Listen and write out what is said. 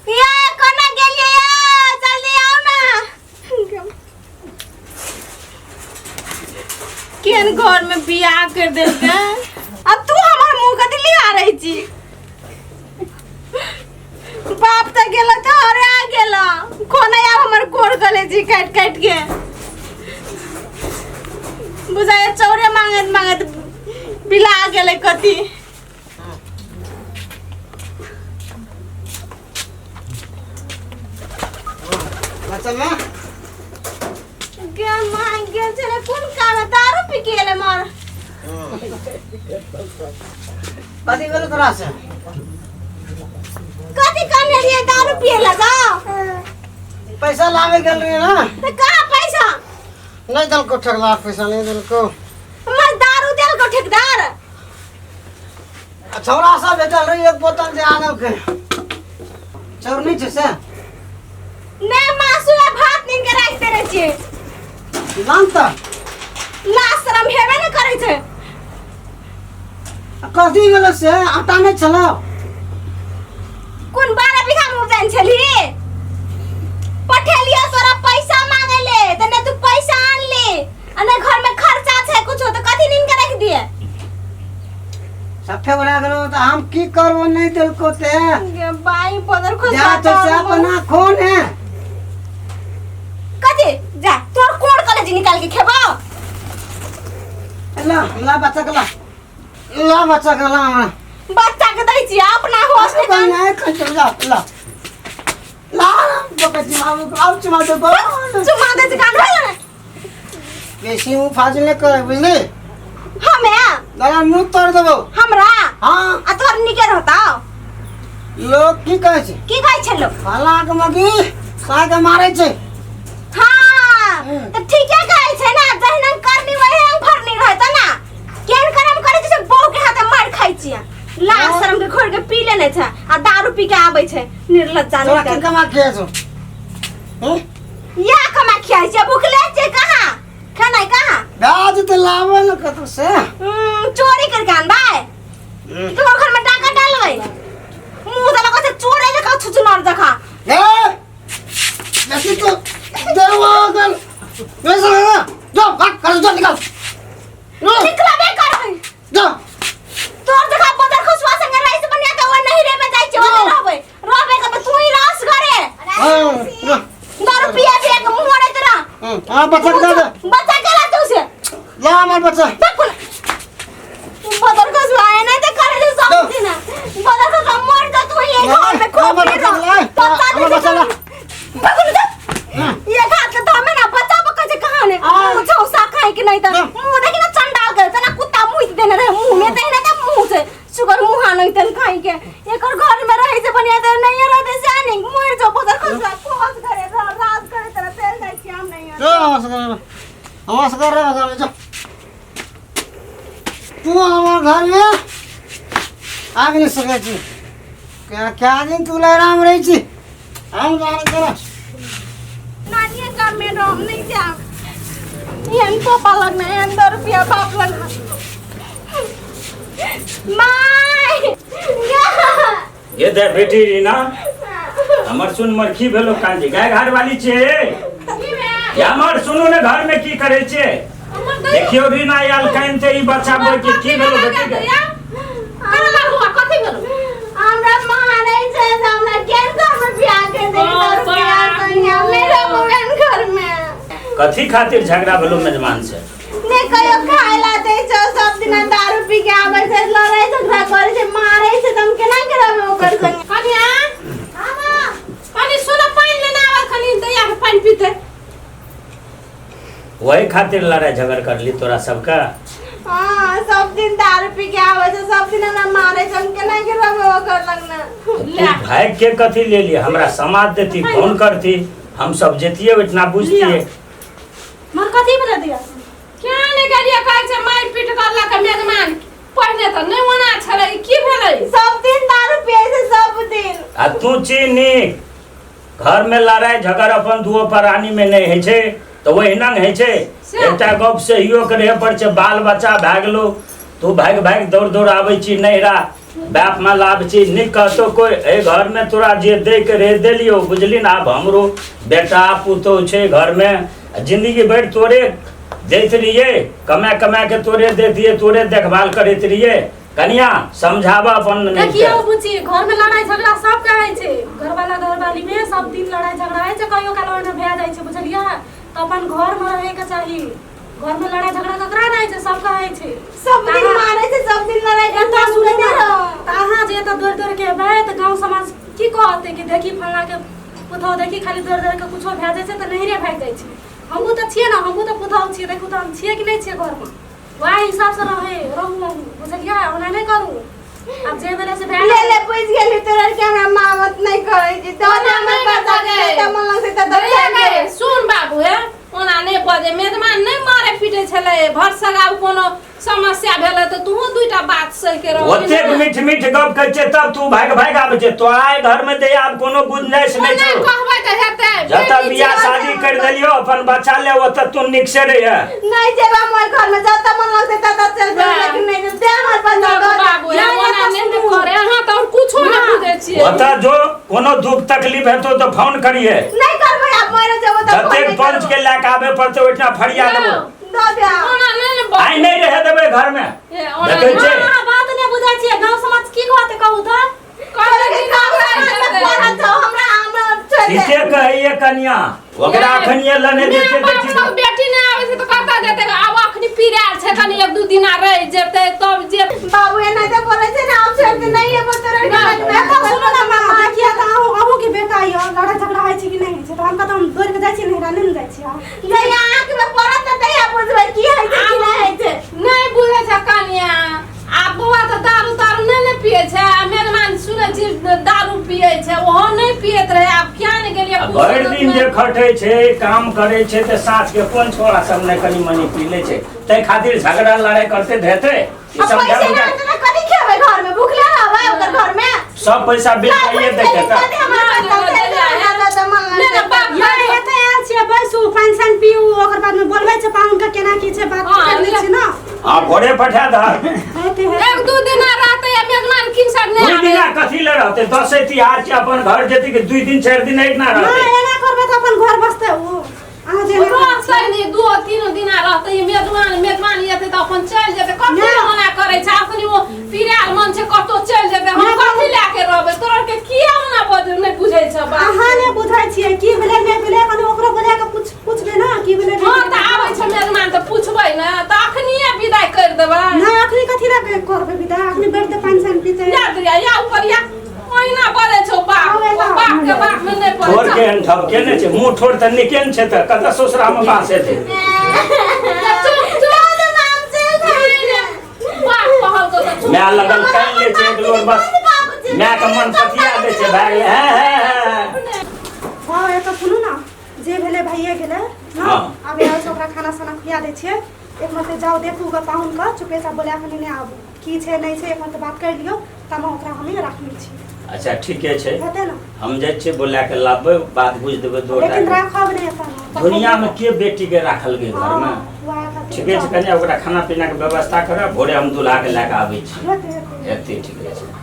या कोना गेलियै या जल्दी आउ ना। केहन घर में बियाह कर देलकै। अब तू हमर मुंह कथी लिया रही छी? बाप तऽ गेल तऽ अरे आ गेल कोना आब हमर गोड़ गले जी काटि काटि के बुझाय चौरे मांगत मांगत बिला गेलै कथी। बचल ना। गे मां गेल छलै कोन काम है दारू पी के एलै मर। कथी भेलो तोरा से? कथी कहने रहियै दारू पिए लगा? पैसा लावे गेल रही ना। तऽ कहाँ पैसा? नहीं देलको ठेकेदार, पैसा नहीं देलको। हमर दारू देलको ठेकेदार। आ छौड़ा सब भेटल रही एक बोतल जे आनल के चौर नहीं छै से। नहि मासु आ भात नीन के राखि देने छियै। लान तऽ। लाज शरम हेबे ने करै छै। आ कथी भेलो से? आटा नहीं छलो? कोन 12 बीघा में उपजाइन छली? पठेलियो तोरा पैसा मांगे ले त ने तू पैसा आन ले आ ने घर में खर्चा छै कुछो त कथी नीन के रख दिए? सफे बना गेलो त हम की करबो नहीं देलको ते। गे बाई बदर खुश जा तो से अपना खोन है। कथी जा तोर कोन कॉलेज निकाल के खेबो? ला ला बच्चा के ला, ला बच्चा के ला हमरा। बच्चा के दै छी अपना होश नहीं। नहीं खा जा ला ला बका चिमा आउ चिमा दे बा। चुमा दे छी कान भेल ने। बेसी मुंह फाजिल नहीं करे बुझली। हमे दादा मुंह तोड़ देबो। हमरा? हाँ। आ तोर निके रहता। लोग की कहै छै? की कहै छै लोग? फला के मगी साग के मारै छै। हाँ, त ठीके कहै छै ना, जहिना करनी वही भरनी रहत ना। केहन करम करै छै से बहू के हाथे मार खाइ छियै। लाज शरम के खोल के पी लेने छै आ दारू पी के आबै छै निर्लज्जा। तोरा के कमा खिया छौ? हम्म? या कमा खियाइ छै? भुखले छै कहाँ? खेनाइ कहाँ? ब्याज तऽ लाबै ने कतौ से। चोरी करके आनबै? तोहर घर में टाका डालबै? मुंह तऽ लगै छै चोरे जकाँ छुछुनर जकाँ। ए बेसी तो देवा गल वैसा ना जा भाग कर जा निकाल। निकलबे करबै। जा। तोर जकाँ बदर खुशवा संगे रहि से बनिया के ओ नहीं रे में जाइ छै ओते रहबै रहबै के तू ही रस घरे। हां जा। दारू पिए पिए के मुंह नहीं तेरा। हां बच्चा के दे दे। बच्चा के ला तू से। ला हमर बच्चा। देख बदर खुशवा है नहीं ते करे दे सब दिन। बदर खुशवा मर जा तू ही घर में खो हमर बच्चा ला। हमर बच्चा ला। पकड़ जा। ये हाथ के थामे ना बच्चा बका से कहां ने छौसा खाए के नहीं त मुंह देखि ना चंडाल के तना कुत्ता मुंह देने रहे मुंह में तहिना त मुंह से सुगर मुंह नहीं तन खाई के एकर घर में रहे से बनिया त नहीं रहते से नहीं मर जो बदर खुशवा खोज करे राज करे तरह तेल जाय छी हम नहीं। जा आवाज कर रहे घर में जा। तू हमार घर में आबि नहीं सकै छी। क्या क्या दिन तू लहराम रही छी हम जाने तोरा। नानिये गाम में रह नहीं जाब। एहन पापा लगना एहन 2 रुपया बाप लगना। My ये दे बेटी रीना हमर सुन मरखी भेलो कांजी गाय घर वाली छे या हमर सुनू ने घर में की करे छे? देखियो रीना आयल कानते ई बच्चा बोल के की भेलो बेटी के? कथी भेलो? हमरा मारै छै से हमरा केहन घर में बियाह कर दे 2 रुपया संगे हम नहीं रहबो एहन घर में। कथी खातिर झगड़ा भेलो मेजबान से? ने कहियो खाय ला दै छै सब दिना दारू पी के आबै छै लड़ाई झगड़ा करै छै मारै छै त हम केना के रहबै ओकर संगे? कनिया कनी सुन पानि लेने आबै कनी दैया के पानि पीते। वही खातिर लड़ाई झगड़ करली तोरा सबके? हाँ सब दिन दारू पी के आबै छै सब दिन हमरा मारै छै हम केना के रहबै ओकर लगना? तू भाग के कथी ले लिए? हमरा समाज देती फोन करती हम सब जतिए ओहिठिना बुझतिए। मर कथी भेलै दैया? क्या ने गेलियै कहै छै मारि पीट करलक मेजमान पहिने तऽ नहि ओना छलै की भेलै? सब दिन दारू पियै छै सब दिन। आ तू छी नीक घर में लड़ाई झगड़ अपन दुओ प्राणी में नहीं होइ छै तऽ ओहिना होइ छै। एकटा गप सहियो करे पर छै बाल बच्चा भए गेलो तू भागि भागि दौड़ दौड़ आबै छी नैहरा बाप माँ लाभ छी नहि कहतो कोइ एहि घरमे तोरा जे दैके रहै देलियौ बुझली ने। आब हमरो बेटा पुतोहु छै घरमे, जिंदगी भरि तोरे दैत रहियै, कमा कमा के तोरे दैतियै, तोरे देखभाल करैत रहियै। कनिया समझाबऽ अपन ननैद के। देखियौ बुची, घर में लड़ाई झगड़ा सब के होइ छै, घरवाला घरवाली में सब दिन लड़ाई झगड़ा होइ छै, कहियो काल ओहिना भए जाइ छै, बुझलियै? तऽ अपन घर में रहे के चाही। घर में लड़ाई झगड़ा ककरा नहि होइ छै? सबके होइ छै। सब दिन मारे छै, सब दिन लड़ाई एतऽ झगड़ा सुनू सुनते ने, रहो। तऽ अहाँ जे एतऽ दौड़ दौड़ के एबै तऽ गाँव समाज की कहतै कि देखी फल्लाँ के पुतहु, देखी खाली दौड़ दौड़ के कुछो भए जाइ छै तऽ नैहरे भागि जाइ छै। हमहूँ तऽ छियै ने, हमहूँ तऽ पुतहु छियै, देखू तऽ हम छियै कि नहि छियै घरमे? वएह हिसाबसँ रहै रहू अहूँ, बुझलियै? ओना नहि करू, आब जे भेलै से भए ले गेलै। ले बुझि गेली, तोरा के हमरा मामत नहि करै छी तो ओना हमर नहि बच्चा बजै। के तऽ मन लगतै तऽ रे चलि गे, जेबै। सुन बाबू, हे ओना नहि बजे, मेजमान नहि मारे पीटे छलै। भरसक आब कोनो समस्या भेलै तऽ तूहो दूटा बात सहि के रहबही ओतेक ने। मीठ मीठ गप कहै छै तब तू भागि भागि आबै छै। तोरा एहि घरमे दे आब कोनो गुंजाइश नहि ओना छौ। कहबै तऽ हेतै? जतऽ बेटी बियाह छियै। शादी करि देलियौ अपन बच्चा ले, ओतऽ तू नीक से रहिहे। नहि जेबै हम ओहि घरमे, जतऽ मन लगतै ततऽ चलि जेबै, लेकिन नहि जेबै। दे हमर बच्चा बाबू दऽ दे। बाबू, हे ओना नहि ने करे, अहाँ तऽ आओर कुछो नहि बुझै छियै। ओतऽ जो कोनो दुख तकलीफ हेतौ तऽ फोन करिहे। नहि करबै, आब मरि जेबै तऽ फोन जतेक नहि पंच करबै। के लए कऽ आबे पड़तै ओहिठिना फरिया देबौ। दऽ दे आब। ओना नहि ने आइ नहि रहै देबै घरमे। हे, ओना देखै नहि। छै। अहाँ बात नहि बुझै छियै, गाँव समाज की कहतै कहू तऽ? तोरा के गाँव समाज से पढ़ल छौ, हमरा हमरा छोड़ि दे। ठीके कहैये कनिया, ओकरा अखनिये लने जे छै माय बाप देखी। सब बेटी नहि आबै छै तऽ कतऽ जेतै? आब अखनी पिरायल छै, कनि एक दू दिना रहि जेतै तब जे बाबू एनाहिते बोलै छै ने, आब छोड़ि दे, नहि एबो तोरा के लगमे। एतऽ सुनू ने माँ, देखिए तऽ अहूँ अहूँके बेटा यऽ, लड़ाइ झगड़ा होइ छै कि नहि होइ छै? तऽ हम कतऽ हम दौड़ कऽ जाइ छियै नैहरा? नहि ने जाइ छियै। जहिया आँखिमे पड़त तऽ तहिया बुझबै की होइ छै की नहि होइ छै। नहि बुझै छै कनिया। आ बौआ तऽ दारू तारू नहि ने पियै छै, आ मेहमान सुनै छी दारू पियै छै, ओहो नहि पियैत रहै, आब किया नहि गेलियै? आ भरि दिन जे खटै छै, काम करै छै, तऽ साँझ के कोन छोरा सब नहि कनि मनि पी लै छै? ताहि खातिर झगड़ा लड़ाइ करते हेतै ई आ समझा पैसे बुझा नहि रहतै तऽ कथी खेबै घरमे? भुखले रहबै ओकर घरमे? सब पैसा बिल पाइए दैके तऽ कथी हमर पैसा चलि जेबै हमरा तऽ मन नहि लगतै। ने बाप ये एतऽ आयल छियै, बैसू, पानि सानि पीऊ, ओकर बादमे बोलबै छै पाहुनके केना की छै बात। हँ, कर लै छी ने। आ भोरे पठा दहक। हेतै हेतै। एक दू दिना रहतै आ मेजमान किनसर नहि 2 आबै। दिना कथी ले रहतै? दसैँ तिहार छै, अपन घर जेतै कि 2 दिन 4 दिन एक ना नहि रहतै? एना करबै तऽ अपन घर बसतै ओ? अहाँ जे एना करै रहतै छियै। नहि, दू तीन दिना रहतै मेजमान, मेजमान एतै तऽ अपन चलि जेतै। कथी नहि। ओना करै छै? अखनी ओ पिरायल मन छै, कतौ चलि जेतै, हम नहि, कथी लए के रहबै? तोरा के किया ओना बजै नहि बुझै छ बात? अहाँ नहि बुझै छियै की भेलै नहि भेलै, कनि ओकरो बोला कऽ पूछ पूछबै ने की भेलै नहि हँ भेलै। तऽ आबै छै मेजमान तऽ पुछबै ने, तऽ अखनिये विदाई करि देबै? नहि, अखनी कथी लए करबै विदा? अखनी बैठतै, पानि सानि पीतै। या दिया या ऊपर या, ओहिना बजै छौ बाप। आबै ओ तऽ। बाप के बाप मे नहि पड़ै ठोर छै। के एहन ठबके नहि छै, मुँह ठोर तऽ नीके ने छै, तऽ कतऽ ससुरा मे बास हेतै? चुप चुप, बाप कहलकौ तऽ चुप। माय लगल कानि लै छै एक लोर, बस माय के मन पतिया दै छै, भए गेलै। हे हे हे। हँ, एतऽ सुनू ने, जे भेलै भइए गेलै ने। हँ। आब आयल छै, ओकरा खाना साना खुआ दै छियै। एक मरते जाउ, देखू ग पाहुनके, चुपेचाप बोला कऽ नेने आबू, की छै नहि छै एक मरते बात करि लियौ, तब ओकरा हमे राखने छी। अच्छा ठीके छै। हेतै ने? हम जाइ छियै, बोला के लाबबै, बात बुझि देबै दो लेकिन राखब नहि एतऽ ने। दुनिया मे के बेटी के राखल गेल घरमे? हँ, वएह खातिर। ठीके छै कनिया, ओकरा खाना पीना के व्यवस्था करब, भोरे हम दुल्हा के लए कऽ आबै छी। हेतै हेतै। हेतै, ठीके छै।